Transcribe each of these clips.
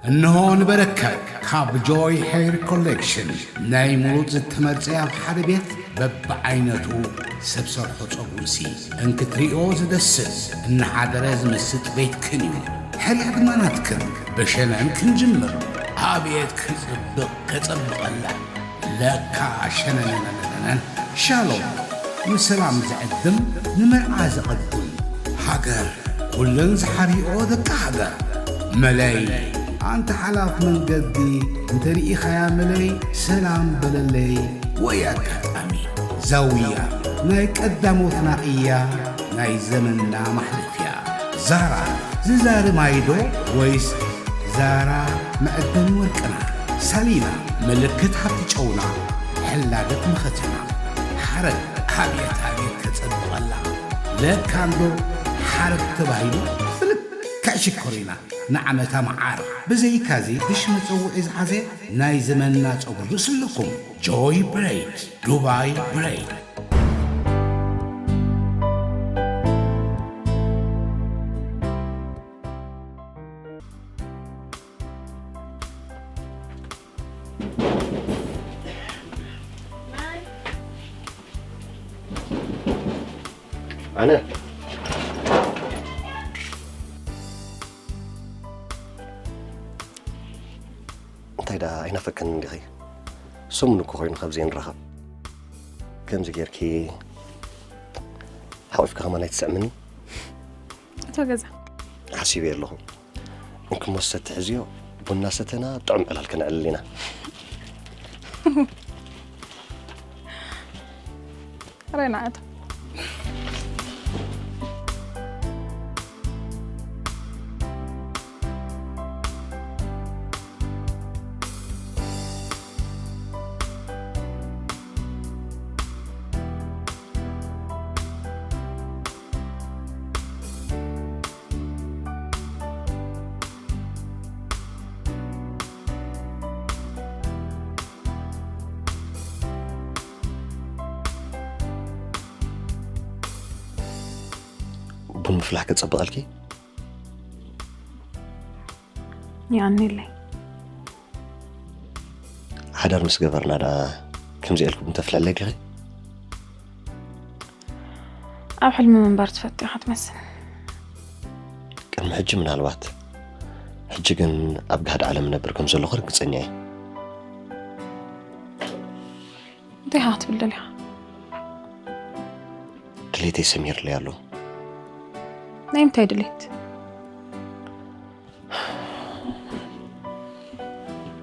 እንሆ ንበረከት ካብ ጆይ ሄር ኮሌክሽን ናይ ምሩፅ ዝተመርፀ ኣብ ሓደ ቤት በብዓይነቱ ሰብ ሰርሖ ፀጉርሲ እንክትሪኦ ዝደስስ እናሓደረ ዝምስጥ ቤትክን እዩ። ሕርያ ድማ ናትክን። ብሸነን ክንጅምር። ኣቤት ክፅብቕ ከፀብቐላ። ለካ ሸነነነነነን። ሻሎም ንሰላም ዝዕድም ንመርዓ ዝቕድም። ሃገር ኩለን ዝሓርኦ ደቂ ሃገር። መለይ ኣንተ ሓላፍ መንገዲ እንተርኢኻያ መለይ ሰላም በለለይ። ወይ ኣጋጣሚ ዛውያ ናይ ቀዳሞትና እያ ናይ ዘመንና ማሕለፍያ። ዛራ ዝዛሪ ማይዶ ወይስ ዛራ መዕደኒ ወርቅና? ሳሊና ምልክት ሃብቲ ጨውና ሕላገት መኸተና። ሓረግ ኣብየት ኣብየት ከጸብቐላ። ለካ እንዶ ሓረግ ተባሂሉ ብልክዕ ሽኮር ኢና ንዓመታ መዓር። ብዘይካዚ ብሽ መጸውዒ ዝሓዘ ናይ ዘመንና ጸጉሪ ርእሲ ኣለኩም። ጆይ ብሬድ፣ ዱባይ ብሬድ። ኣነ እንታይ ደኣ ኣይናፈቀንን ዲኺ? ሰሙን እኮ ኮይኑ ካብ ዘይንራኸብ። ከምዚ ጌርኪ ሓቂፍካ ከማን ኣይትስዕምኒ? እቶ ገዛ። ሓሲበ ኣለኹ። እንክሞ ሰቲ ሕዝዮ ቡና ሰተና ጥዑም ዕላል ከነዕልል ኢና። ረናቶ። ቡን ምፍላሕ ከጸብቐልኪ? የቐንየለይ። ሓዳር ምስ ገበርና ደኣ ከምዚ ኢልኩም ተፍልሕለይ ዲኺ? ኣብ ሕልሚ ምንባር ትፈቱ ኢኻ ትመስል። ቅድሚ ሕጂ ምናልባት፣ ሕጂ ግን ኣብ ጋህዲ ዓለም እነብር ከም ዘለኹ ርግጸኛ እየ። እንታይ ኢኻ ክትብል ደሊኻ? ድሌተይ ሰሚርለይ ኣሎ። ናይ ምንታይ ድሌት?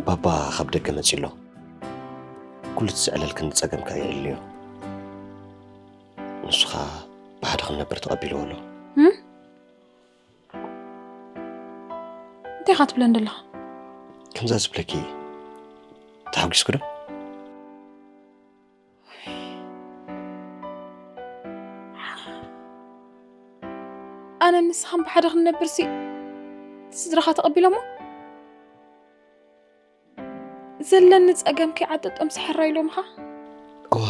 ባባ ካብ ደገ መጺኡ ኣሎ። ኩሉ እቲ ዘዕለልክኒ ጸገምካ የዕልዮ። ንሱ ኸኣ ብሓደ ክንነብር ተቐቢልዎ ኣሎ። እም? እንታይ ኢኻ ትብለኒ ዘለኻ? ከምዛ ዝብለኪ ተሓጒስኩ ዶ? ኣነ ንስኻን ብሓደ ክንነብርሲ ስድራኻ ተቐቢሎሞ? ዘለኒ ጸገም ከይዓጠጦም ስሕራ ኢሎምኻ? እወ።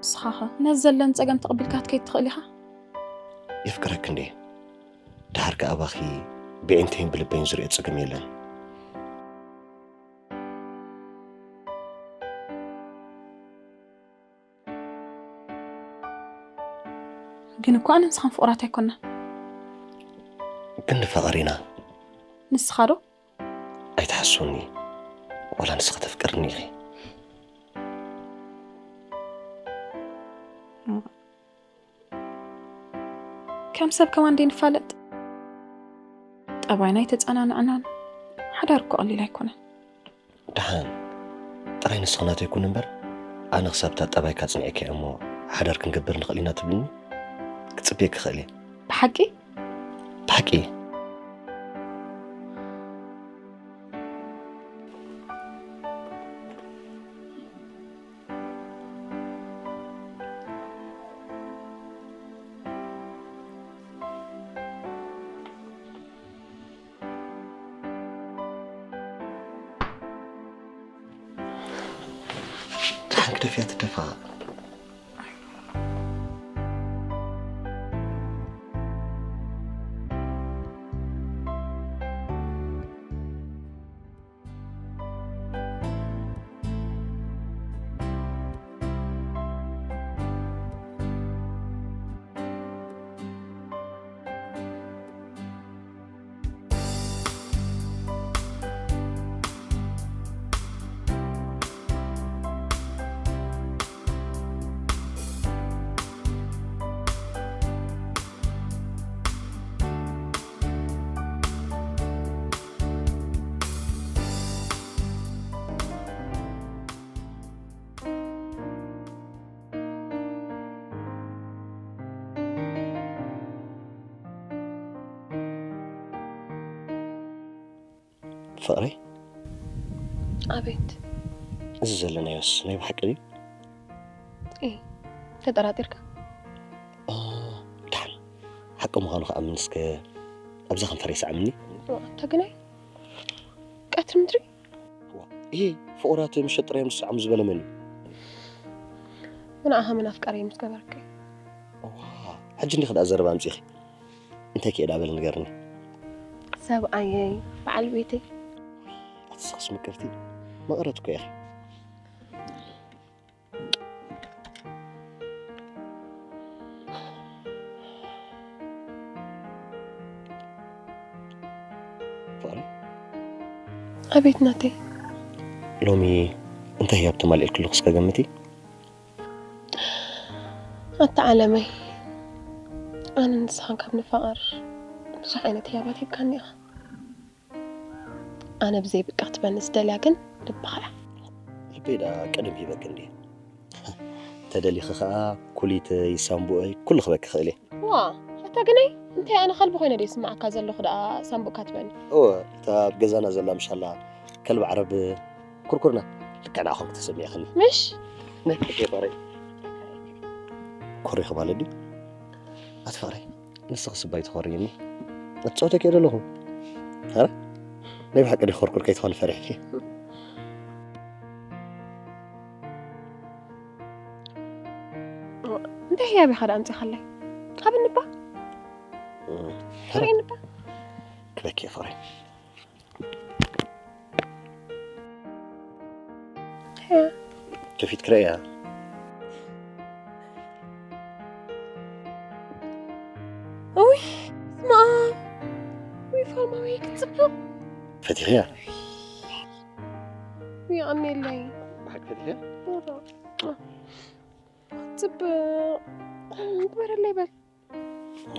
ንስኻኸ ነዚ ዘለኒ ጸገም ተቐቢልካ ክትከይድ ትኽእል ኢኻ? የፍቅረኪ እንድየ። ደሓር ከኣ ኣባኺ ብዒንተይን ብልበይን ዝርእዮ ጸገም የለን። ግን እኮ ኣነ ንስኻን ፍቑራት ኣይኮናን። ግን ንፋቐር ኢና። ንስኻ ዶ? ኣይትሓስውኒ። ዋላ ንስኺ ተፍቅርኒ ኢኺ። ከም ሰብ ከማን ደይ ንፋለጥ። ጠባይና ኣይተጸናንዕናን። ሓዳር እኮ ቀሊል ኣይኮነን። ደሓን ጥራይ ንስኺ ናተይ ኩኒ እምበር፣ ኣነ ክሳብ እታ ጠባይካ ኣጽኒዕኪ እሞ ሓዳር ክንገብር ንኽእል ኢና ትብልኒ? ክጽበየኪ ክእል እየ። ብሓቂ? ብሓቂ። ደሓን ግደፍያ ትደፋ። ፍቕረይ፣ ኣቤት። እዚ ዘለናዮስ ናይ ብሓቂ ድዩ? እ ተጠራጢርካ? ኦ፣ ደሓን ሓቂ ምዃኑ ክኣምን እስከ ኣብዛ ከንፈረይ ስዓምኒ። ተግናይ ቀትሪ ምድሪ ይሄ ፍቑራት ምሸት ጥራይ ምስዓም ዝበለ መን እዩ? ንዓኻ ምን ኣፍቃሪ ምስ ገበርክ? ዋ፣ ሕጂ እንዲኺ ደኣ ዘረባ ኣምጺኺ። እንታይ ከይዳ በል ንገርኒ። ሰብኣየይ፣ በዓል ቤተይ። ኣትስኽስ ምቅርቲ መቐረት እኮ ኢኺ። ፍቕሪ፣ ኣቤት ናተይ። ሎሚ እንታይ ህያብ ተማልኤልክሉ ክስከ ገምቲ? ኣታ ዓለመይ፣ ኣነ ንስኻን ካብ ንፋቐር ብዙሕ ዓይነት ህያባት ሂብካኒ ኢኻ። ኣነ ብዘይ ብቃ ክትበኒ ዝደልያ ግን ልብኻ እያ። ልበይ ደኣ ቀደም ሂበክ እንዲ። ተደሊኺ ኸዓ ኩሊተይ፣ ሳምቡእይ ኩሉ ክበኪ ክእል እየ። ዋ፣ ኣታ ግናይ እንታይ ኣነ ከልቢ ኮይነ ደ ይስማዓካ ዘለኹ ደኣ ሳምቡእካ ትበኒ? እወ፣ እታ ኣብ ገዛና ዘላ ምሻላ ከልቢ ዓረብ ኩርኩርና ልክዕ ንዓኹም ክተሰሚዕኽኒ። ምሽ? ናይ ከይፈረይ ኮሪኹ ማለት ድዩ? ኣቲ ፍቕረይ፣ ንስኺ ስባይ ትኾርይኒ። እትጸወተኪ እየ ዘለኹ። ኣረ፣ ናይ ብሓቂ ድዩ ኮርኩር ከይትኾኒ ፈሪሕኪ? እንታይ ህያብ ኢኻ ደኣ ኣምጺኻለይ? ካብ እንባ? እም፣ ፍሬ እንባ? ክበኪ እየ ፍቕረይ። ከፊት ክረእያ። ውይ፣ ስማ። ውይ፣ ፋርማዊ ክትጽብቕ። ፈቲኽያ? ውይ፣ ኣሜለይ። ብሓቂ ፈቲኽያ? ጽብቕ። ግበረለይ በል።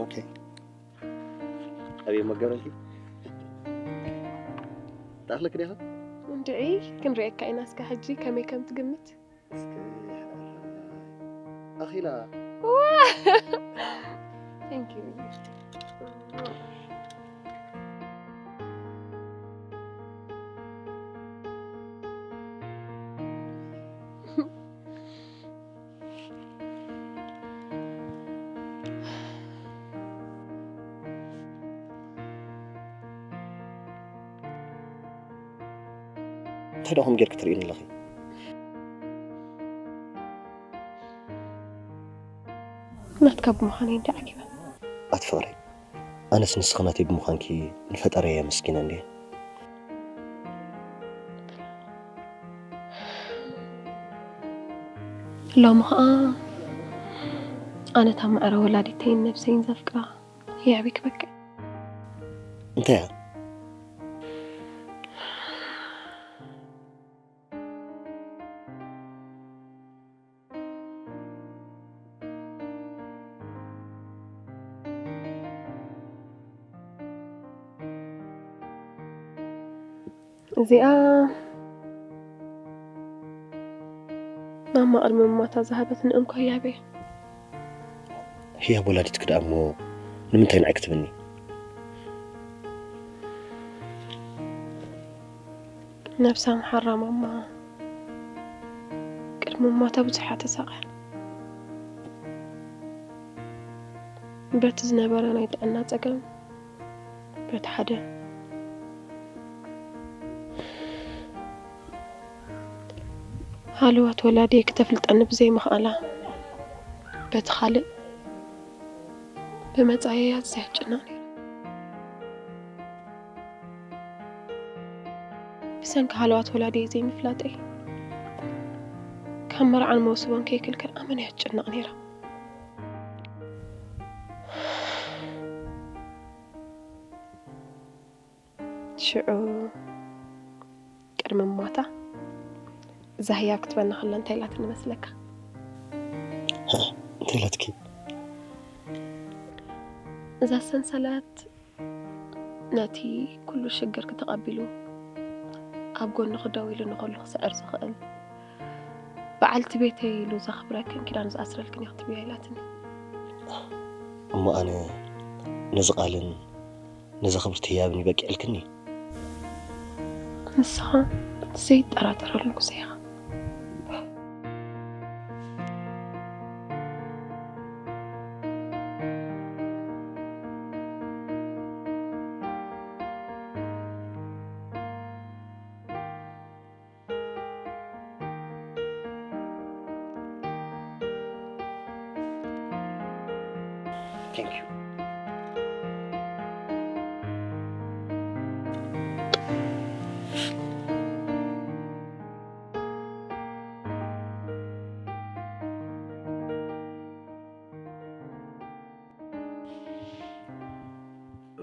ኦኬ። ኣበይ መገረልኪ? ታኽለክ ዲኻ? እንድዒ፣ ክንርእየካ ኢና እስከ ሕጂ ከመይ ከም ትግምት። እስከ ኣኺላ። Thank you. እንታይ ደኹም ጌርክ ትርእዩኒ ኣለኺ? ናትካ ብምዃነይ እንዲ ዓጊበ። ኣቲ ፍቕረይ፣ ኣነስ ንስኺ ናተይ ብምዃንኪ ንፈጣሪ የመስግነ እንድየ። ሎሚ ኸዓ ኣነ እታ ማዕረ ወላዲተይን ነብሰይን ዘፍቅራ የዕቢ ክበቅዕ። እንታይ እያ? እዚኣ ማማ ቅድሚ ሞታ ዝሃበትኒ እንኮ ህያብ እያ። ህያብ ወላዲትኪ ደኣ እሞ ንምንታይ ንዓይ ክትብኒ? ነብሳ ምሓራ ማማ ቅድሚ ሞታ ብዙሕ እያ ተሳቕያ። በቲ ዝነበራ ናይ ጥዕና ጸገም በቲ ሓደ ሃለዋት ወላዲየ ክተፍልጠኒ ብዘይምኽኣላ፣ በቲ ካልእ ብመጻኢያ ኣዝያ ትጭነቕ ነይራ። ብሰንኪ ሃለዋት ወላዲየ ዘይምፍላጠይ ካብ መርዓን መውስቦን ከይክልከል ኣመና እያ ትጭነቕ ነይራ። ሽዑ ቅድሚ ሞታ እዛ ህያብ ክትበና ከላ እንታይ ኢላትኒ መስለካ? እንታይ ኢላትኪ? እዛ ሰንሰለት ነቲ ኩሉ ሽግርኪ ተቐቢሉ ኣብ ጎንኺ ደው ኢሉ ንኹሉ ክስዕር ዝኽእል በዓልቲ ቤተይ ኢሉ ዘኽብረክን ኪዳን ዝኣስረልክን እየ ክትብያ ኢላትኒ። እሞ ኣነ ነዚ ቃልን ነዛ ክብርቲ ህያብን ይበቂዕልክኒ። ንስኻ ዘይጠራጠረሉ ንጉሰ ኢኻ። Thank you.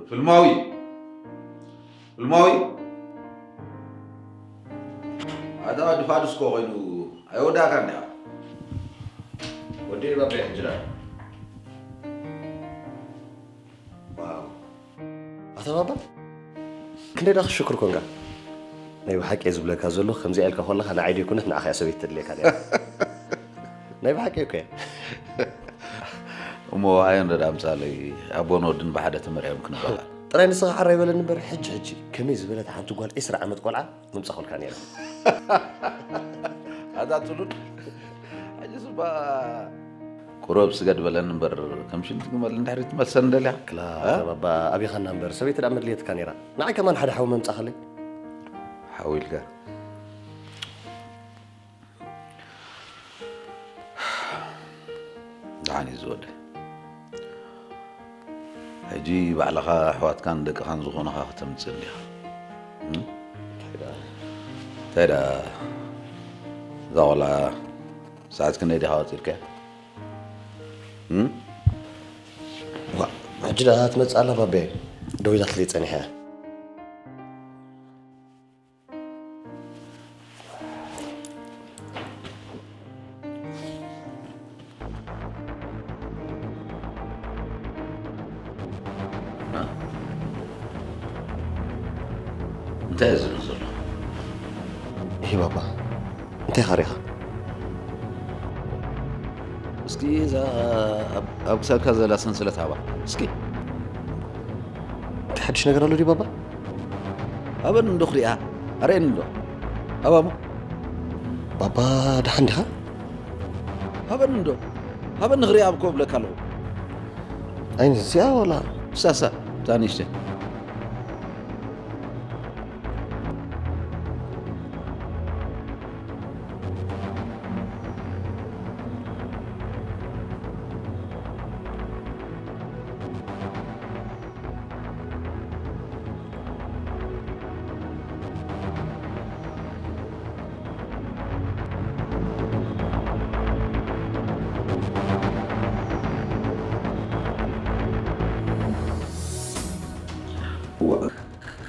ፍልማዊ፣ ፍልማዊ። ኣታ ወዲ ፋዱስ እኮ ኮይኑ ኣይወዳእካን ዲኻ? ወዲ ባባ ሕጅራ። ዋው። ኣታ ባባ፣ ክንደይ ደኣ ክሽኩር ኮንካ? ናይ ብሓቂ እየ ዝብለካ ዘሎ፣ ከምዚኣ ኢልካ ከለኻ ንዓይ ደይኮነት ንዓኻ እያ ሰበይቲ ተድልየካ ነይራ። ናይ ብሓቂ እኮ እየ። እሞ ኣየን ረዳ ኣምጻለይ፣ ኣቦን ወድን ብሓደ ተመርዕዮም ክንበሃል። ጥራይ ንስኻ ሓራይ በለኒ እምበር፣ ሕጂ ሕጂ ከመይ ዝበለት ሓንቲ ጓል ዒስራ ዓመት ቆልዓ ምምጻኹልካ ነይረ። ኣታ ጽሉል፣ ሕጂ ስባ ቁሩብ ስገድ በለኒ እምበር፣ ከም ሽንቲ ግመል እንድሕሪ ትመልሰኒ ደሊኻ? ክላ፣ እ? ኣታ ባባ፣ ኣቢኻና እምበር፣ ሰበይቲ ደኣ መድልየትካ ነይራ። ንዓይ ከማን ሓደ ሓዊ መምጻኸለይ። ሓዊ ኢልካ? ደሓን እዩ ዝወደ። ሕጂ ባዕልኻ ኣሕዋትካን ደቅኻን ዝኾኑኻ ከተምጽእ እንዲኻ። እም? እንታይ ደኣ፣ እንታይ ደኣ፣ እዛ ቆልዓ ሰዓት ክንደይ ዲኻ ኣውጺእልካያ? እም? ዋ፣ ሕጂ ደኣ ትመጽእ ኣላ ባቤ። ደው ኢላትለይ ጸኒሓ እያ። እንታይ እዩ ዝብል ዘሎ? ይሄ ባባ፣ እንታይ ኻሪኻ? እስኪ እዛ ኣብ፣ ኣብ ክሳድካ ዘላ ሰንሰለት ሃባ። እስኪ። እንታይ ሓድሽ ነገር ኣሎ ድዩ ባባ? ሃበኒ እንዶ ክሪኣ። ኣርእየኒ እንዶ። ሃባ እሞ። ባባ፣ ደሓን ዲኻ? ሃበኒ እንዶ። ሃበኒ ክሪኣ እኮ እብለካ ኣለኹ። ኣይነ እዚኣ ወላ? ሳሳ፣ እታ ንእሽተይ። ዋ፣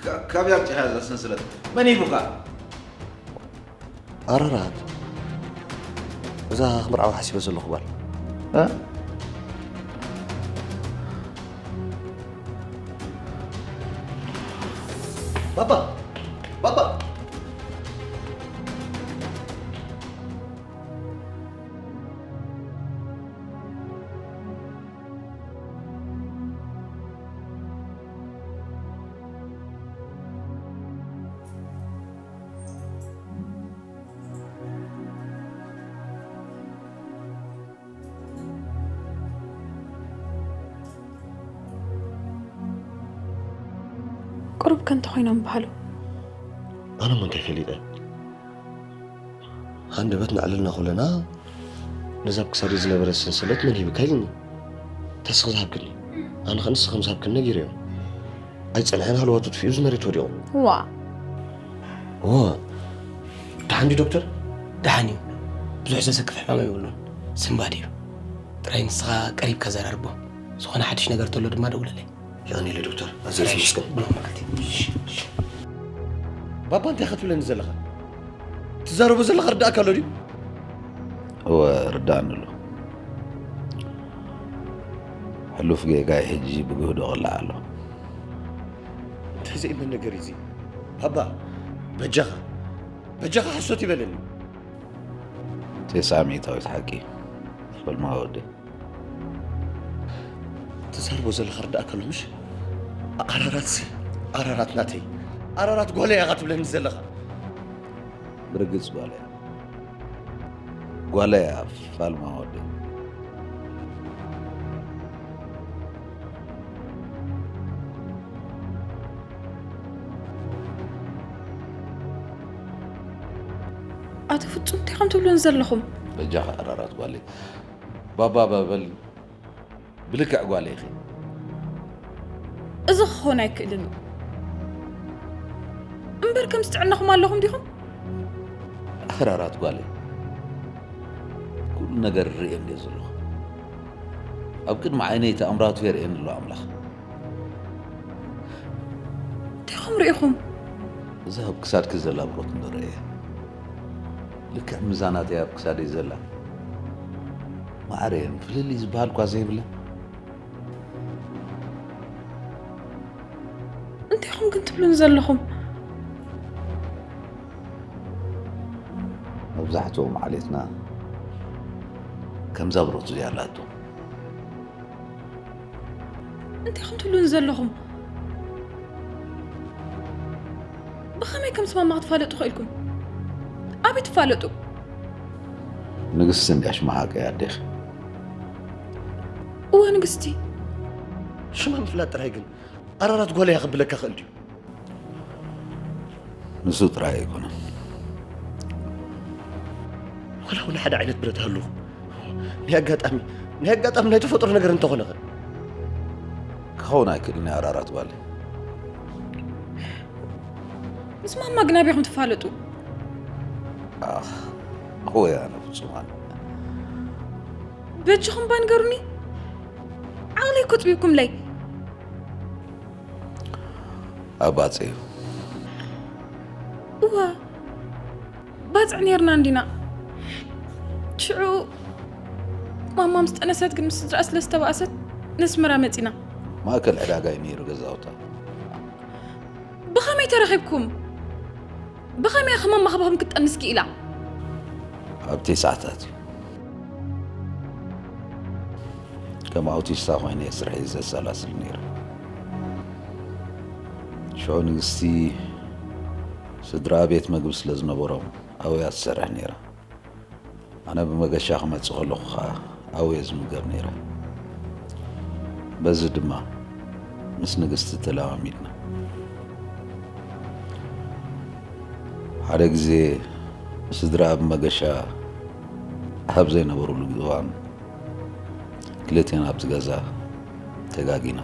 ካ-፣ ካበይ ኣምጺእካ እዛ ሰንሰለት? መን ሂቡካ? ኣራራት። እዛ ክምርዓዋ ሓሲበ ዘለኹ ጓል። እ? ባባ! ባባ! ቁሩብ ከ እንተኾይኖም በሃሉ። ኣነ እሞ እንታይ ፈሊጠ? ሃንደበት ንዕልልና ኩለና፣ ነዛ ኣብ ክሳደይ ዝነበረት ሰንሰለት መን ሂብካ ኢልኒ። ተስኺ ዝሃብክኒ። ኣነ ኸ ንስኺ ከም ዝሃብክኒ ነጊረዮ። ኣይጸንሐን ሃለዋቱ ጥፊኡ እዚ መሬት ወዲቑ። ዋ። ዋ። ደሓን ድዩ ዶክተር? ደሓን እዩ። ብዙሕ ዘሰክፍ ሕማም የብሉን። ስንባድ እዩ። ጥራይ ንስኻ ቀሪብካ ዘራርቦ። ዝኾነ ሓድሽ ነገር ተሎ ድማ ደውለለይ። የቐንየለይ ዶክተር፣ ኣዝየ እሺ፣ የመስግን። ብሩኽ መዓልቲ። እሺ፣ እሺ። ባባ እንታይ ኢኻ ትብለኒ ዘለኻ? ትዛረቦ ዘለኻ ርዳእካ ኣሎ ድዩ? እወ፣ ርዳእኒ ኣሎ። ሕሉፍ ጌጋይ ሕጂ ብግህዶ ቕላዕ ኣሎ። እንታይ ዘእመን ነገር እዩ እዚ? ባባ፣ በጃኻ፣ በጃኻ ሓሶት ይበለኒ። ቴስዓ ሚእታዊት ሓቂ፣ ፈልማ ወደይ። ትዛርቦ ዘለኻ ርዳእካ ኣሎ ምሽ? ኣራራትሲ፣ ኣራራት ናተይ፣ ኣራራት ጓለይ ኢኻ ትብለኒ ዘለኻ። ብርግጽ ጓለያ፣ ጓለያ ፋልማ ወደይ። ኣቶ ፍጹም፣ እንታይ ከም ትብሉን ዘለኹም? በጃኻ ኣራራት ጓለይ፣ ባባ በበል። ብልክዕ ጓለይ ኢኺ። እዚ ክኾን ኣይክእልን እዩ። እምበር ከም ዝጥዕናኹም ኣለኹም ዲኹም? ኣራራት ጓለይ፣ ኩሉ ነገር ርእየ እንደ ዘለኹ፣ ኣብ ቅድሚ ዓይነይ ተኣምራቱ የርእየኒ ኣሎ ኣምላኽ። እንታይ ኹም ርኢኹም? እዛ ኣብ ክሳድኪ ዘላ ብሮት እንዶ ርእየ፣ ልክዕ ምዛናተይ ኣብ ክሳደይ ዘላ ማዕረየን ፍልልይ ዝበሃል እኳ ዘይብለን። እንታይ ኹም ግን ትብሉን ዘለኹም? መብዛሕትኦም ዓሌትና ከምዛ ብሮት እዚኣ ኣላቶ። እንታይ ኹም ትብሉን ዘለኹም? ብኸመይ ከም ስማማ ክትፋለጡ ኽኢልኩም? ኣበይ ትፋለጡ? ንግስቲ እንድያ ሽማ ሓቀይ ኣዴኺ። እወ ንግስቲ። ሽማ ምፍላጥ ጥራይ ግን ኣራራት ጓለያ ክብለካ ክእል ድዩ? ንሱ ጥራይ ኣይኮነን። ወላ እውን ሓደ ዓይነት ብረት ሃሉ ናይ ኣጋጣሚ ናይ ኣጋጣሚ ናይ ተፈጥሮ ነገር እንተኾነ ኸ? ክኸውን ኣይክእልን እዩ ኣራራት ጓለይ። ምስ ማማ ግን ኣበይ ኹም ትፋለጡ? ኣኽ፣ ወይ ኣነ ፍጹም ኣነ። በጅኹም ባ ንገሩኒ። ዓቕለይ እኮ ጥቢብኩምለይ። ኣብ ባጽዕ እዩ። እዋ፣ ባጽዕ ነይርና እንዲና። ሽዑ ማማ ምስ ጠነሰት ግን ምስ ስድራ ስለ ዝተባእሰት ነስመራ መጺና። ማእከል ዕዳጋ እዩ ነይሩ ገዛውታ። ብኸመይ ተረኺብኩም? ብኸመይ ከ ማማ ካባኹም ክትጠንስ ክኢላ? ኣብ ቴስዓታት እዩ። ከም ኣውቲስታ ኮይነ እየ ስርሐይ ዘሰላስል ነይረ። ሽዑ ንግስቲ ስድራ ቤት መግቢ ስለ ዝነበሮም ኣብያ ትሰርሕ ነይራ። ኣነ ብመገሻ ክመጽእ ከለኹ ኸኣ ኣብየ ዝምገብ ነይረ። በዚ ድማ ምስ ንግስቲ ተለማሚድና። ሓደ ግዜ ስድራ ኣብ መገሻ ኣብ ዘይነበሩሉ እዋን ክልቴና ኣብቲ ገዛ ተጋጊና።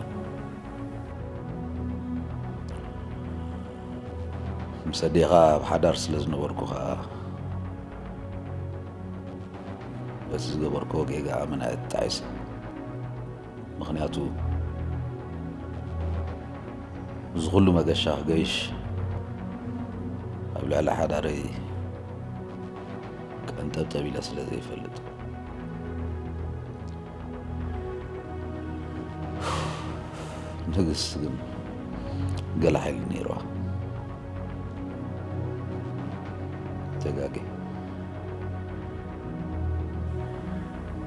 ምስ ኣዴኻ ኣብ ሓዳር ስለ ዝነበርኩ ኸኣ በቲ ዝገበርክዎ ጌጋ ኣመና እየ ተጣዒሰ። ምኽንያቱ እዚ ኩሉ መገሻ ክገይሽ ኣብ ልዕሊ ሓዳረይ ቀንጠብጠብ ኢለ ስለ ዘይፈልጥ። ንግስቲ ግን ገለ ሓይሊ ነይርዋ። ተጋጌ።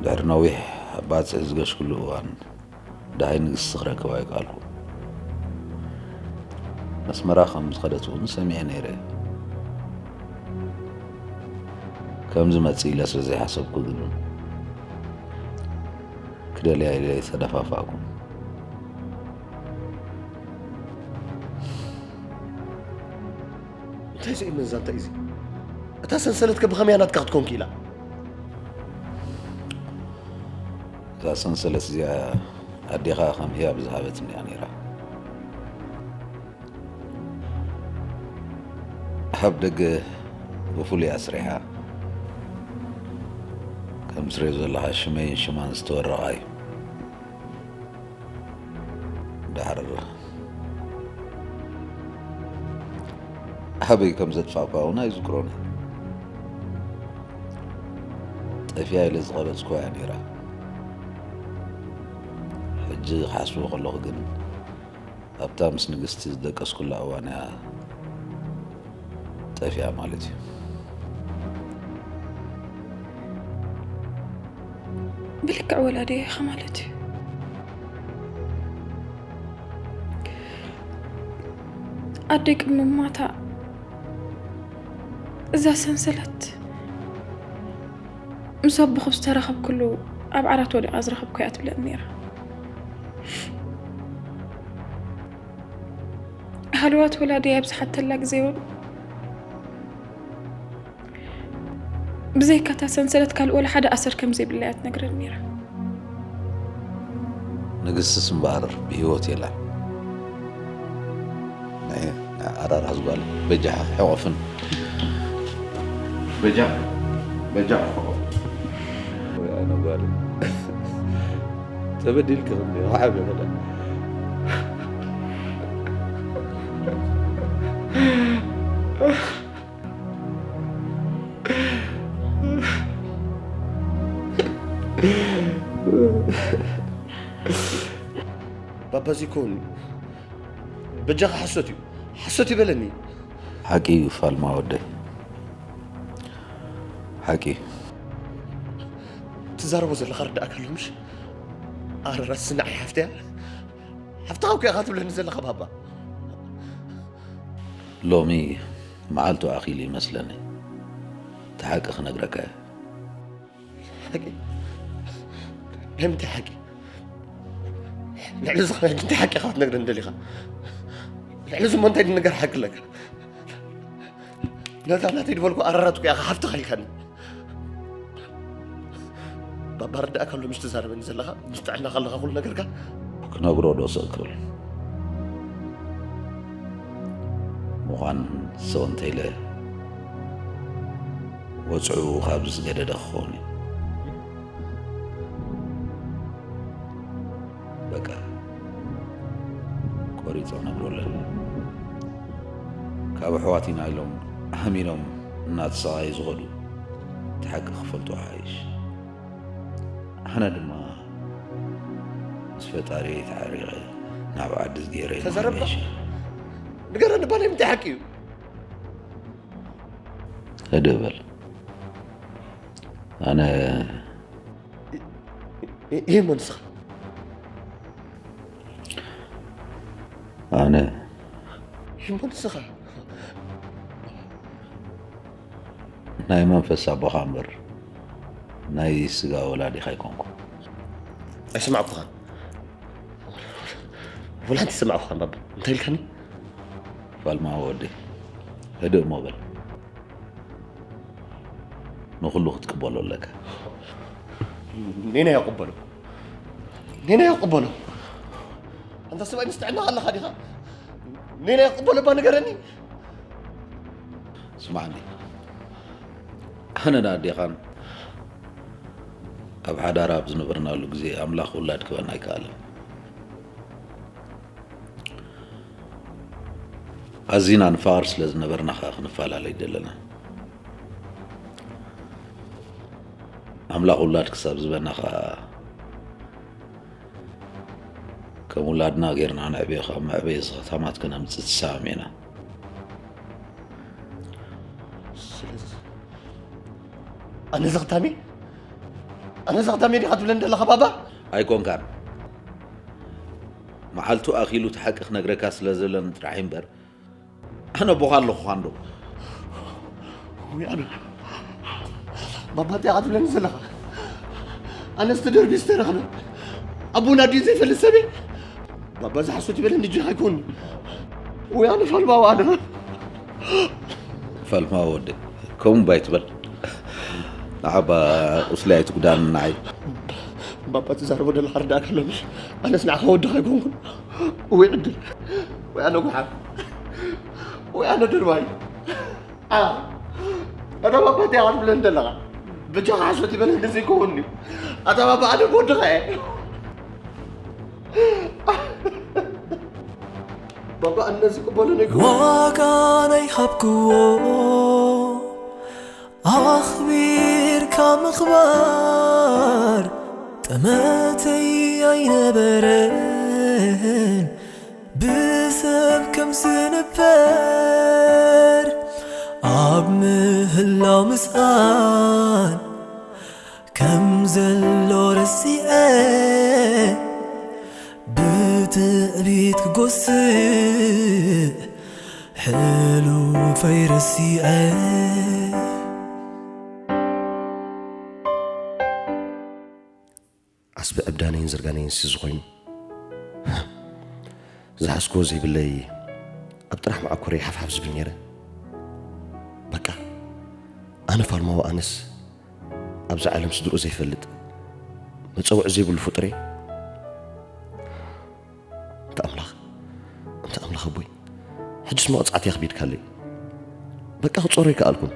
ድሕሪ ነዊሕ ኣብ ባጽዕ ዝገሽኩሉ እዋን ደሃይ ንግስቲ ክረክባ ኣይከኣልኩ። ኣስመራ ከም ዝኸደት እውን ሰሚዐ ነይረ። ከም ዝመጽእ ኢለ ስለ ዘይሓሰብኩ ግን ክደልያ ኢለ ተደፋፋእኩ። እንታይ ስኢን ዛንታ እዚ? እታ ሰንሰለት ከ ብኸመይ ናትካ ክትኮን ክኢላ? እዛ ሰንሰለት እዚኣ ኣዴኻ ከም ህያብ ዝሃበትኒ እያ ነይራ። ኣብ ደገ ብፍሉይ ኣስሪሓ ከም ትሪኦ ዘለኻ ሽመይን ሽማን ዝተወረቓ እዩ። ደሓር ኣበይ ከም ዘጥፋእኳ እውን ኣይዝክሮን እየ። ጠፊኣ ኢለ ዝቐረጽኩዋ እያ ነይራ። ሕጂ ክሓስቦ ከለኹ ግን ኣብታ ምስ ንግስቲ ዝደቀስኩላ እዋን እያ ጠፊኣ ማለት እዩ። ብልክዕ ወላዲኣ ኢኻ ማለት እዩ። ኣደይ ቅድሚ ምማታ እዛ ሰንሰለት ምስ ኣቦኹም ዝተራኸብኩሉ ኣብ ዓራት ወዲቓ ዝረኸብኩ እያ ትብለኒ ነይራ። ሃለዋት ወላዲ ኣብዝሓተላ ግዜ እውን ብዘይካ እታ ሰንሰለት ካልእ ወላ ሓደ ኣሰር ከም ዘይብላ እያ ትነግረኒ ነይራ። ንግስትስ እምበኣር ብህይወት የላን። ናይ ናይ ዓራር ኣዝጓል በጃኻ ሕቆፍን በጃ በጃ ሕቆፍ። ወይ ኣነ ጓል ተበዲልክ ክንዲ ዓብ ይኸዳ። ባባ እዚ እኮ በጃኻ ሓሶት እዩ ሓሶት ይበለኒ። ሓቂ እዩ ፋልማ ወደይ፣ ሓቂ እዩ። ትዛረቦ ዘለኻ ርዳእካ ኣሎ ምሽ? ኣረራስ ንዓይ ሓፍተያ ሓፍትኻ እኮ ኢኻ ትብለኒ ዘለኻ ባባ። ሎሚ መዓልቱ ኣኺሉ ይመስለኒ፣ እቲ ሓቂ ክነግረካ እየ። ሓቂ? ናይ ምንታይ ሓቂ? ልዕሊ እዚ ከ እንታይ ሓቂ ኢኻ ክትነግረኒ ደሊኻ? ልዕሊ እዚ እሞ እንታይ ዝነገር ሓቂ ኣለካ? ነታ ናተይ ዝበልኩ ኣራራት እኮ ኢኻ ሓፍትኻ ኢልካኒ። ባባ ርዳእካ ኣሎ ምሽ ትዛረበኒ ዘለኻ? ምስ ጥዕናኻ ኣለኻ ኩሉ ነገርካ? ክነግሮ ዶ ስቕ ክብል ምዃን ስቕ እንተኢለ ወፅዑ ካብ ዝገደደ ክኸውን እዩ። በቃ ቆሪፀ ነግሮ ኣለኒ። ካብ ኣሕዋት ኢና ኢሎም ሃሚኖም እናተሰቓዩ ዝኸዱ እቲ ሓቂ ክፈልጡ ሓይሽ። ኣነ ድማ ምስ ፈጣሪ ተዓሪቐ ናብ ዓዲ ዝገይረ ተዛረብካ? ይመለሽ። ንገረኒ እባ ናይ ምንታይ ሓቂ እዩ? ህድእ በል። ኣነ ይህ መንስኻ ኣነ ይህ መንስኻ ናይ መንፈስ ኣቦኻ እምበር ናይ ስጋ ወላዲኻ ኣይኮንኩ። ኣይሰማዕኩኻን። ወላ ኣይሰማዕኩኻን ባባ እንታይ ኢልካኒ? ፋልማ ወዲ ህድእ እሞ በል። ንኹሉ ክትቅበሎ ኣለካ። ኔና ይቕበሎ ኔና ይቕበሎ። ኣንታ ሰብኣይ ምስ ጥዕና ኣለኻ ዲኻ? ኔና ይቕበሎ እባ ንገረኒ። ስማዕኒ፣ ኣነን ኣዴኻን ኣብ ሓዳር ኣብ ዝነበርናሉ ግዜ ኣምላኽ ውላድ ክበና ኣይከኣለን። ኣዚና ንፋቐር ስለ ዝነበርና ኸኣ ክንፈላለ ኣይደለናን። ኣምላኽ ውላድ ክሳብ ዝበና ኸኣ ከም ውላድና ጌርና ነዕብዮ፣ ካብ መዕበዪ እዚ ኸታማት ከነምጽእ ተሰማሚዕና። ስለዚ ኣነ ዘኽታሚ ኣነ ዘኽታሚ ዲኻ ትብለኒ ዘለኻ ባባ? ኣይኮንካን። መዓልቱ ኣኺሉ እቲ ሓቂ ክነግረካ ስለ ዘለኒ ጥራሕ እምበር ኣነ ኣቦኻ ኣለኹኻ እንዶ። ውይ ኣነ ባባ እንታይ ኢኻ ትብለኒ ዘለኻ? ኣነስ ተደርቢ ዝተረኽበ ኣቦና ድዩ ዘይፈልጥ ሰበይ? ባባ ዝሓሶት ይበለኒ እጅ ኣይኮን ወይ ኣነ ፋልማው ኣነ ፋልማ ወደ ከምኡ ባይ ትበል። ንዓባ ቁስሊ ኣይትጉዳን ንዓይ። ባባ ትዛረቦ ደለኻ ርዳእካ ኣሎ ምሽ? ኣነስ ንዓኻ ወድኻ ኣይኮንኩን። ወይ ዕድል ወይ ኣነ ጉሓፍ ወይ ኣነ ድርባይ። ኣታ ባባ እንታይ ኢኻ ትብለኒ ዘለኻ? ብጃኻ ሓሶት ይበለኒ ዘይከውን እዩ። ኣታ ባባ ኣነ ወድኻ እየ። ባባ ኣነ ዝቅበሎ ነገር ዋጋ ናይ ሃብክዎ ኣኽቢርካ ምኽባር ጠመተይ ኣይነበረን ብሰብ ከም ዝንበር ኣብ ምህላው ምስኣን ከም ዘሎ ረሲዐ ብትዕቢት ክጎስእ ሕሉፍ ፈይረሲዐ ዓስቢ ዕብዳነይን ዝርጋነይን ሲ ዝኾይኑ ዝሓዝክዎ ዘይብለይ ኣብ ጥራሕ መዓኮረይ ሓፍሓፍ ዝብል ነይረ። በቃ ኣነ ፋልማዊ ኣነስ ኣብዛ ዓለም ስድርኡ ዘይፈልጥ መጸውዒ ዘይብሉ ፍጡር እየ። እንተ ኣምላኽ እንተ ኣምላኽ ኣቦይ ሕጅስ መቕጻዕቲ ኣኽቢድካለይ። በቃ ክጾሮ ይከኣልኩን።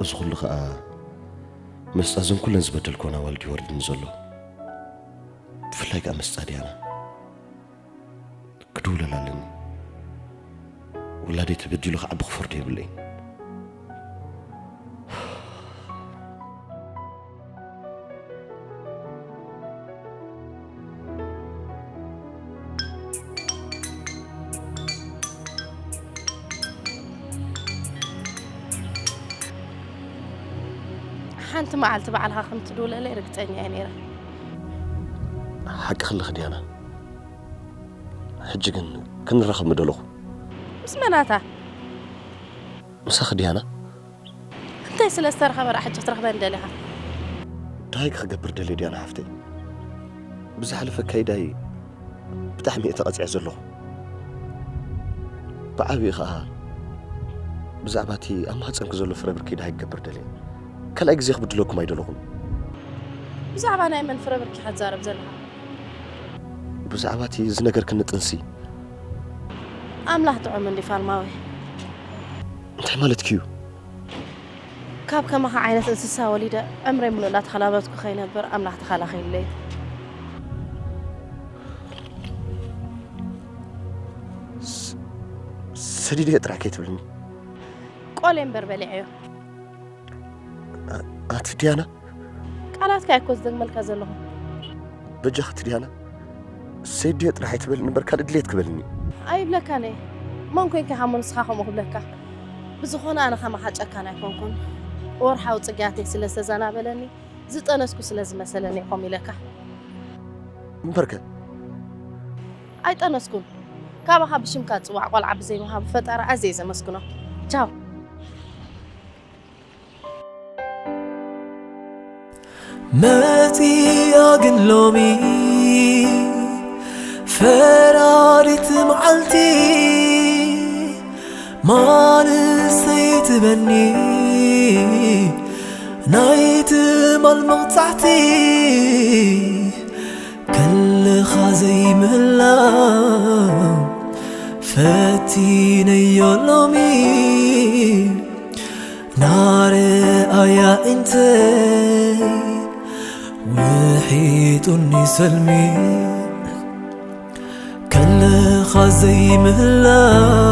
እዚ ኩሉ ኸኣ መስጣ ዘን ኩለን ዝበደልክወን ኣዋልድ ይወርድኒ ዘሎ። ብፍላይ ከኣ መስጣ ድያና ክድውለላ ኣለኒ። ውላደይ ተበዲሉ ክዓቢ ክፈርዶ የብለይ። ሓንቲ መዓልቲ ባዕልኻ ከም ትድውለለይ ርግጸኛ እየ ነይረ። ሓቂ ክልኺ ድያና። ሕጂ ግን ክንራኸብ ምደለኹ። ምስ መናታ? ምሳኺ ድያና። እንታይ ስለ ዝተረኸበ ደኣ ሕጂ ክትረኽበኒ ደሊኻ? እንታይ ክገብር ደልየ ድያና ሓፍተይ? ብዝሓለፈ ኣካይዳይ ብጣዕሚ እየ ተቐጺዐ ዘለኹ። ብዓቢኡ ኸኣ ብዛዕባ እቲ ኣብ ማህጸንኪ ዘሎ ፍረ ብርኪ ደሃይ ክገብር ደልየ። ካልኣይ ግዜ ክብድለኩም ኣይደለኹን። ብዛዕባ ናይ መን ፍረ ብርኪ ኢኻ ትዛረብ ዘለኻ? ብዛዕባ እቲ ዝነገርክኒ ጥንሲ። ኣምላኽ ጥዑም እንዲ ፋልማዊ። እንታይ ማለትኪ እዩ? ካብ ከማኻ ዓይነት እንስሳ ወሊደ ዕምረይ ሙሉእ እንዳተኸላበትኩ ከይነብር ኣምላኽ ተኸላኺሉለይ። ስ-፣ ሰዲደ ጥራሕ ከይትብልኒ። ቆሌ እምበር በሊዐዮ። ኣ-፣ ኣቲ ዲያና። ቃላትካ እኮ ዝደግመልካ ዘለኹ። በጃኺ እቲ ዲያና፣ ሰዲደ ጥራሕ ኣይትበልኒ እምበር ካልእ ድሌት ክበልኒ። ኣይብለካን እየ። መን ኮንካ ኢኻ እሞ ንስኻ ከምኡ ክብለካ? ብዝኾነ ኣነ ከማኻ ጨካን ኣይኮንኩን። ወርሓዊ ጽግያተይ ስለ ዝተዘናበለኒ፣ ዝጠነስኩ ስለ ዝመሰለኒ እየ ከምኡ ኢለካ። እምበርከ? ኣይጠነስኩን። ካባኻ ብሽምካ ዝጽዋዕ ቆልዓ ብዘይ ምሃቡ ፈጣሪ ኣዝየ ዘመስግኖ። ቻው። መጺኣ ግን ሎሚ ፈራዲት መዓልቲ፣ ማንስ ዘይትበኒ ናይ ትማል መቕጻዕቲ፣ ከለኻ ዘይምህላው ፈቲነዮ ሎሚ። ናርኣያ እንተይ ውሒጡኒ ሰልሚ፣ ከለኻ ዘይምህላው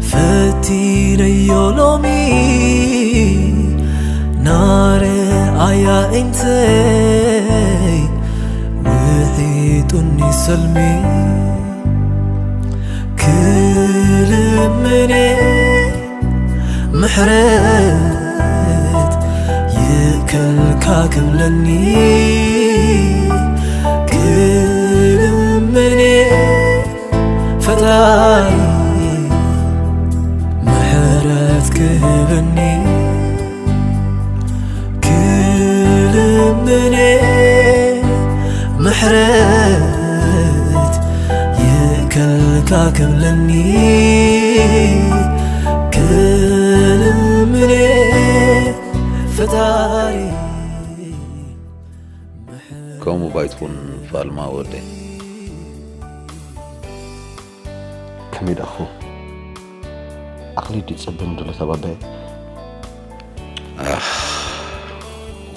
ፈቲነዮ ሎሚ። ናርኣያ እንተይ ውሒጡኒ ሰልሚ፣ ክልምኔ ምሕረት ይእከልካ ክብለኒ፣ ክልምኔ ፈጣሪ ምሕረት ክህበኒ፣ ክልምኔ ምሕረት ይእከልካ ክብለኒ፣ ክልምኔ ፈጣሪ ምሕረት ከምኡ ባይትኹን ፋልማ ወደይ። ከመይ ደኣ ክኸውን? ዓቕሊ ድዩ ጸበም ድሎ ተባባየ? ኣኽ፣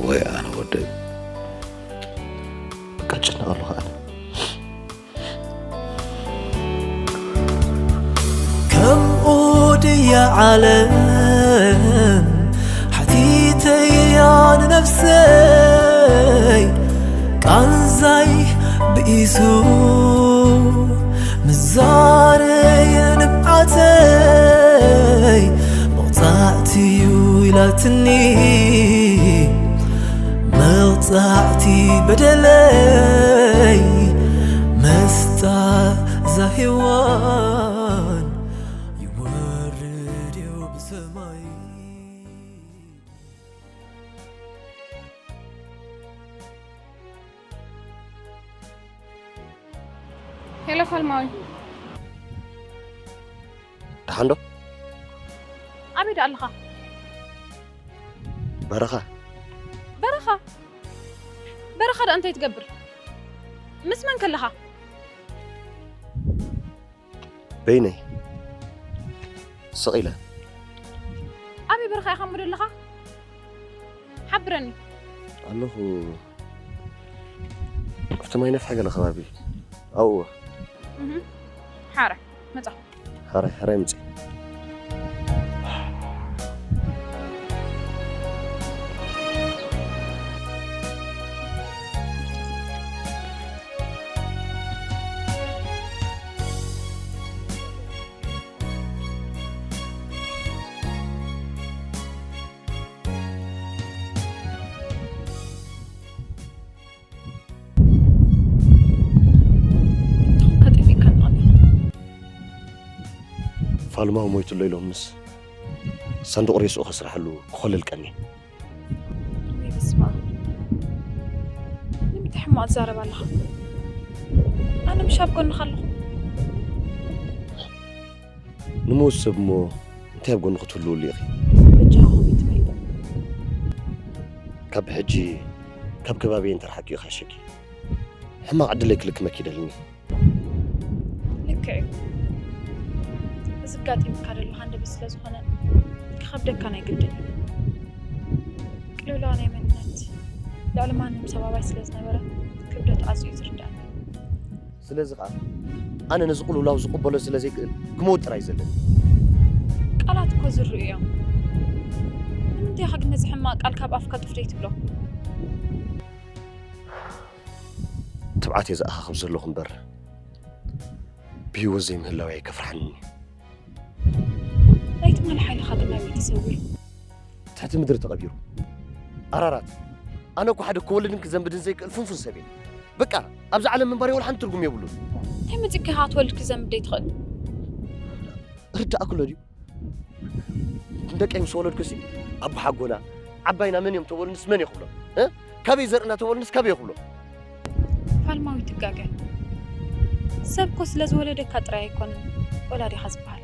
ወይ ኣነ ወደይ። በቃ እጨነቕ ኣለኹ ኣነ። ከምኡ ድያ ዓለም ሓቲተያ ንነፍሰይ፣ ቃንዛይ ብኢሱ ምዛረየ ንብዓተይ፣ መቕጻዕቲ እዩ ኢላትኒ፣ መቕጻዕቲ በደለይ መስተ ጣዛ ሔዋን ይወርድ እዩ ብሰማይ። ሄሎ ፋልማዊ። ደሓን ዶ? ኣበይ ደኣ ኣለኻ? በረኻ። በረኻ? በረኻ ደኣ እንታይ ትገብር? ምስ መን ከለኻ? በይነይ። ስቕ ኢለ። ኣበይ በረኻ ኢኻ እሞ ዘለኻ? ሓብረኒ። ኣለኹ። ኣብቲ ማይ ነፍሐ ገለ ከባቢ። ኣብኡ። እህ። ሓራይ መጻ። ሓራይ፣ ሓራይ ምጺ። እንተኾንካ ጠፊእካ ኣለኻ። ፋልማዊ ሞይቱ ኣሎ ኢሎምስ ሳንዱቕ ሬስኡ ከስርሓሉ ክኾለል ቀኒ። ወይ በስመ ኣብ። ንምንታይ ሕማቕ ትዛረብ ኣለኻ? ኣነ ምሽ ኣብ ጎንኻ ኣለኹ። ንሞት ሰብ እሞ እንታይ ኣብ ጎኑ ክትህልውሉ ኢኺ? በጃኹም ይትበል። ካብ ሕጂ ካብ ከባቢየ እንተርሓቂ ኢኻ ሸኪ። ሕማቕ ዕድለይ ክልክመኪ ይደልኒ። ልክዕ እዩ። እዚ ኣጋጢሙካ ዘሎ ሃንደበት ስለ ዝኾነ ክኸብደካ ናይ ግድን እዩ። ቅልውላው ናይ መንነት ልዕሊ ማንም ሰብ ኣባይ ስለ ዝነበረ ክብደቱ ኣዝዩ እዩ ዝርዳእኒ። ስለዚ ኸዓ ኣነ ነዚ ቅልውላው ዝቕበሎ ስለ ዘይክእል ክመውት ጥራይ እዩ ዘለኒ። ቃላት እኮ ዝርኡ እዮም። ንምንታይ ኢኻ ግን ነዚ ሕማቕ ቃል ካብ ኣፍካ ጡፍ ዘይትብሎ? ትብዓት እየ ዝኣኻኽብ ዘለኹ እምበር ብህይወት ዘይምህላወይ ኣይከፍርሓንን እዩ። ናይ ትማሊ ሓይልኻ ግን ናበይ ተሰዊሩ? ትሕቲ ምድሪ ተቐቢሩ። ኣራራት፣ ኣነ እኮ ሓደ ክወልድን ክዘንብድን ዘይክእል ፍንፉን ሰብ እየ። በቃ ኣብዛ ዓለም ምንባር ወላ ሓንቲ ትርጉም የብሉን። እንታይ መፂካ ኢኻ ክትወልድ ክዘንብድ ዘይትኽእል? ርዳእ ክሎ ድዩ? ንደቀይ ምስ ወለድኩሲ ኣቦሓጎና ዓባይና መን እዮም ተበሉንስ መን እየ ክብሎም? እ? ካበይ ዘርእና ተበሉንስ ካበይ እየ ክብሎም? ፋልማዊ ትጋገ። ሰብ እኮ ስለ ዝወለደካ ጥራይ ኣይኮነን ወላዲኻ ዝበሃል።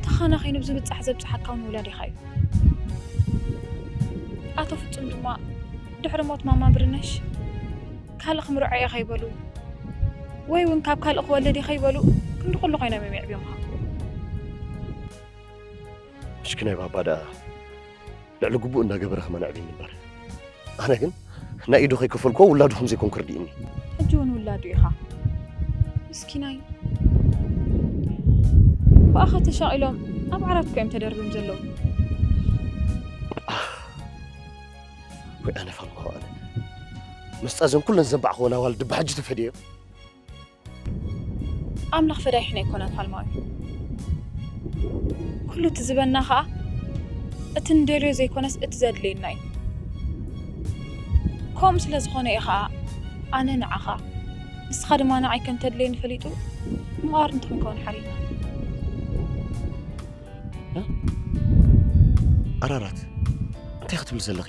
ተኻናኺኑ ብዝብጻሕ ዘብጽሓካ እውን ወላዲኻ እዩ። ኣቶ ፍጹም ድማ ድሕሪ ሞት ማማ ብርነሽ ካልእ ክምርዖ እየ ከይበሉ ወይ እውን ካብ ካልእ ክወልድ እየ ከይበሉ ክንዲ ኩሉ ኮይኖም እዮም የዕብዮምኻ። ምሽኪናይ ባባ ደኣ ልዕሊ ግቡእ እናገበረ ከማን ኣዕብዩኒ እምበር ኣነ ግን ናይ ኢዱ ከይከፈልኩዎ ውላዱ ከም ዘይኮንኩ ርዲእኒ። ሕጂ እውን ውላዱ ኢኻ ምስኪናይ። ብኣኻ ተሻቒሎም ኣብ ዓራት እኮ እዮም ተደርብዮም ዘለዉ። ወይ ኣነ ፋልማዊ ኣነ ምስጣ ዘን ኩለን ዘንባዕክወን ኣዋልድ ብሓጂ ተፈድየዮ። ኣምላኽ ፈዳይሕና ኣይኮነን ፋልማዊ። ኩሉ እቲ ዝበና ኸኣ እቲ ንደልዮ ዘይኮነስ እቲ ዘድልየና እዩ። ከምኡ ስለ ዝኾነ እዩ ኸኣ ኣነ ንዓኻ ንስኻ ድማ ንዓይ ከም ተድልየኒ ፈሊጡ መቓርንቲ ክንከውን ሓሪና። ኣራራት እንታይ ክትብል ዘለኺ?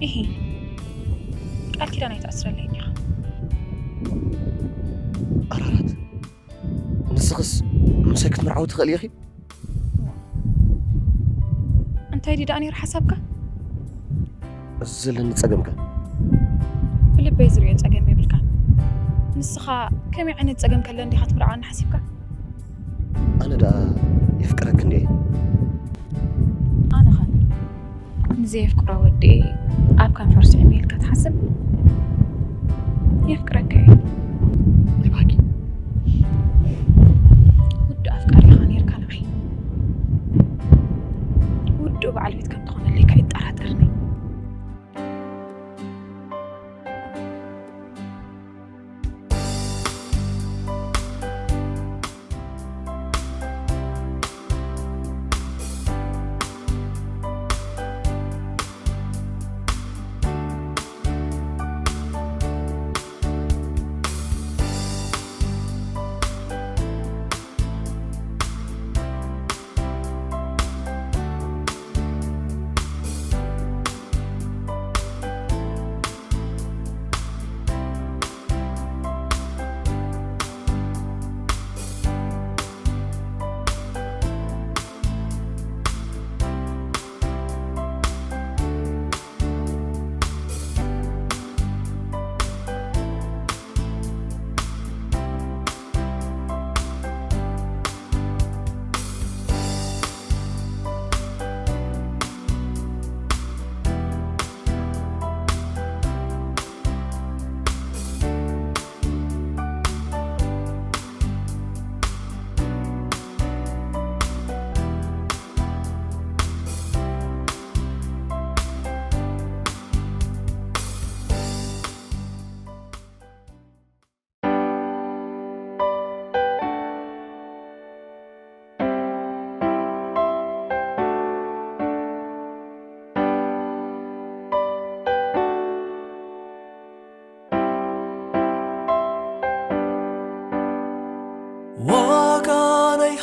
ኢሂ ቃል ኪዳን ኣይትኣስረለይ ዲኻ? ኣራራት ንስኽስ ምሳይ ክትምርዓዊ ትኽእሊ ኢኺ? እንታይ ድዩ ደኣ ነይሩ ሓሳብካ? እዚ ዘለኒ ጸገምካ ብልበይ ዝርእዮ ጸገም የብልካን። ንስኻ ከመይ ዓይነት ጸገም ከለኒ ዲኻ ትምርዓወኒ ሓሲብካ? ኣነ ደኣ የፍቅረክ እንዴ? ኣነኸ ንዘየፍቅሮ ወዲ ኣብ ከንፈር ስዕም ኢልካ ትሓስብ? የፍቅረካ እዩ። ናይ ብሓቂ ውዱ ኣፍቃሪ ኢኻ ነይርካ ንዓይ። ውዱ በዓል ቤት ከም ትኾነለይ ከይጠራጠርኒ።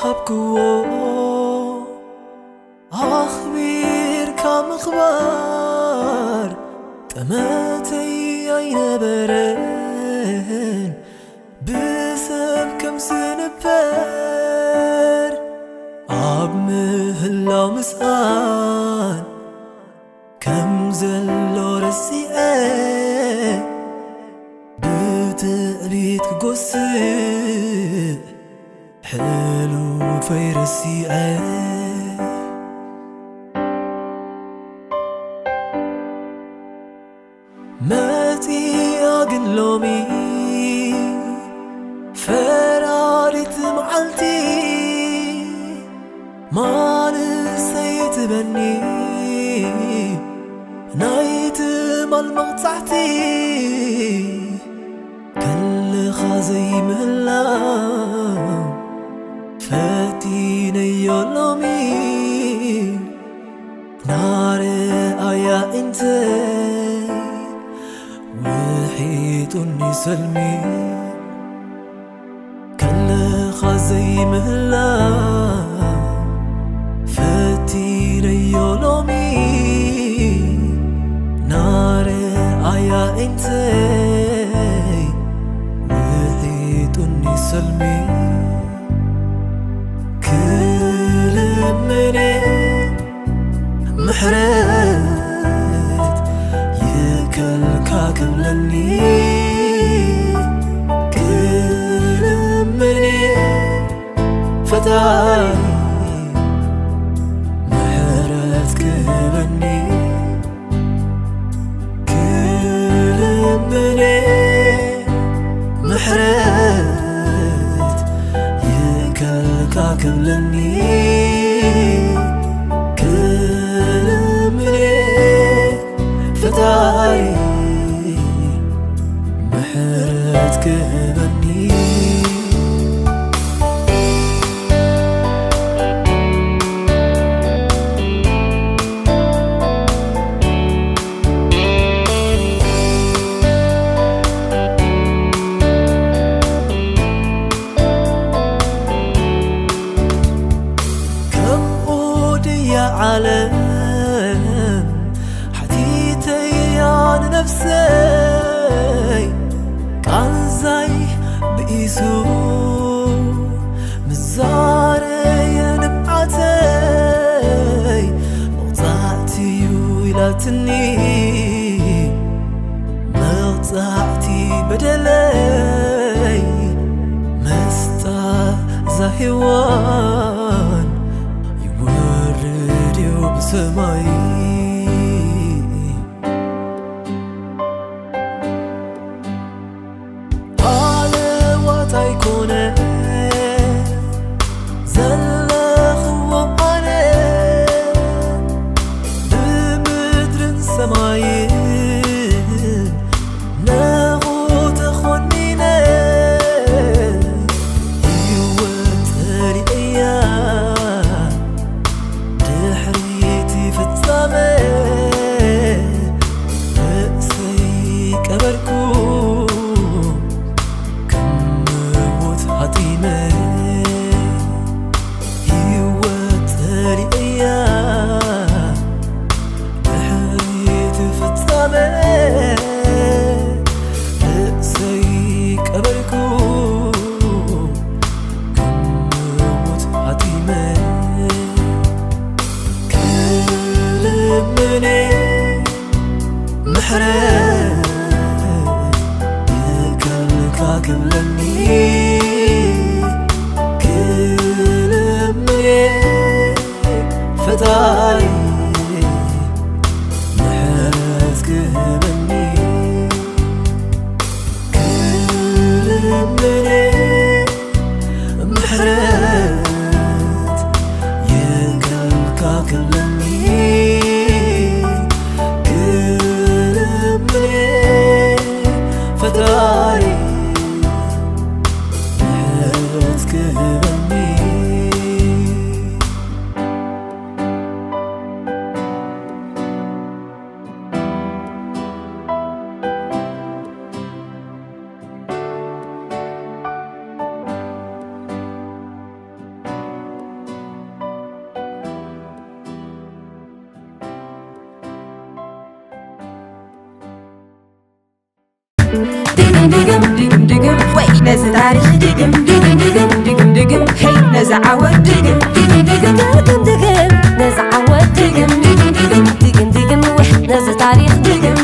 ሃብክዎ ኣኽቢርካ ምኽባር ጠመተይ ኣይነበረን። ብሰብ ከም ዝንበር ኣብ ምህላው ምስኣን ከም ዘሎ ረሲዐ ብትዕቢት ክጎስእ ሕሉፈይ ረሲዐ መጺኣ ግን ሎሚ ፈራዲት መዓልቲ ማንሰይ ትበኒ ናይ ትማል መቕጻዕቲ ከለኻ ዘይምህላው ፈቲነዮ ሎሚ ናርኣያ እንተ ውሒጡኒ ሰልሚ ከለኻ ዘይምህላው ፈቲነዮ ሎሚ ናርኣያ እንተ ውሒጡኒ ሰልሚ ክልምኔ ምሕረት ይከልካ ክብለኒ ክልምኔ ፈጣሪ ምሕረት ክህበኒ ክልምኔ ምሕረት ይከልካ ክብለኒ ክልምኔ ፈጣሪ ምሕረት ክህበኒ ከምኡ ድያ ዓለም ሓቲተያ ንነፍሰይ ቃንዛይ ብኢሱ ምዛረየ ንብዓተይ መቕጻዕቲዩ ኢላትኒ መቕጻዕቲ በደለይ መስጣ ዛሄዋን ይወርድ እዩ ብሰማይ ሃለዋት ኣይኮነ ዘለኽዎ ኣነ ብምድርን ሰማይን ነኹ ተኾኒነ ህይወት ጸሊኤያ ድሕሪቲ ፍጻመ ርእሰይ ቀበርኩ ክምውት ሃጢመ ህይወት ጸሊኤያ ድሕሪቲ ፍጻመ ርእሰይ ቀበርኩ ክምውት ሃጢመ ክልምኔ ምሕረት ይከልካ ክብለኒ ክልምኔ ፈጣሪ ምሕረት ክህበኒ ክልምኔ ምሕረት ይከልካ ክብለኒ ክልምኔ ፈጣሪ ድግም ድግም ድግም ድግም ወይ ነዚ ታሪኽ ድግም ድግም ድግም ድግም ድግም ሄይ ነዚ ዓወት ድግም ድግም ድግም ድግም ድግም ነዚ ዓወት ድግም ድግም ድግም ድግም ድግም ወይ ነዚ ታሪኽ ድግም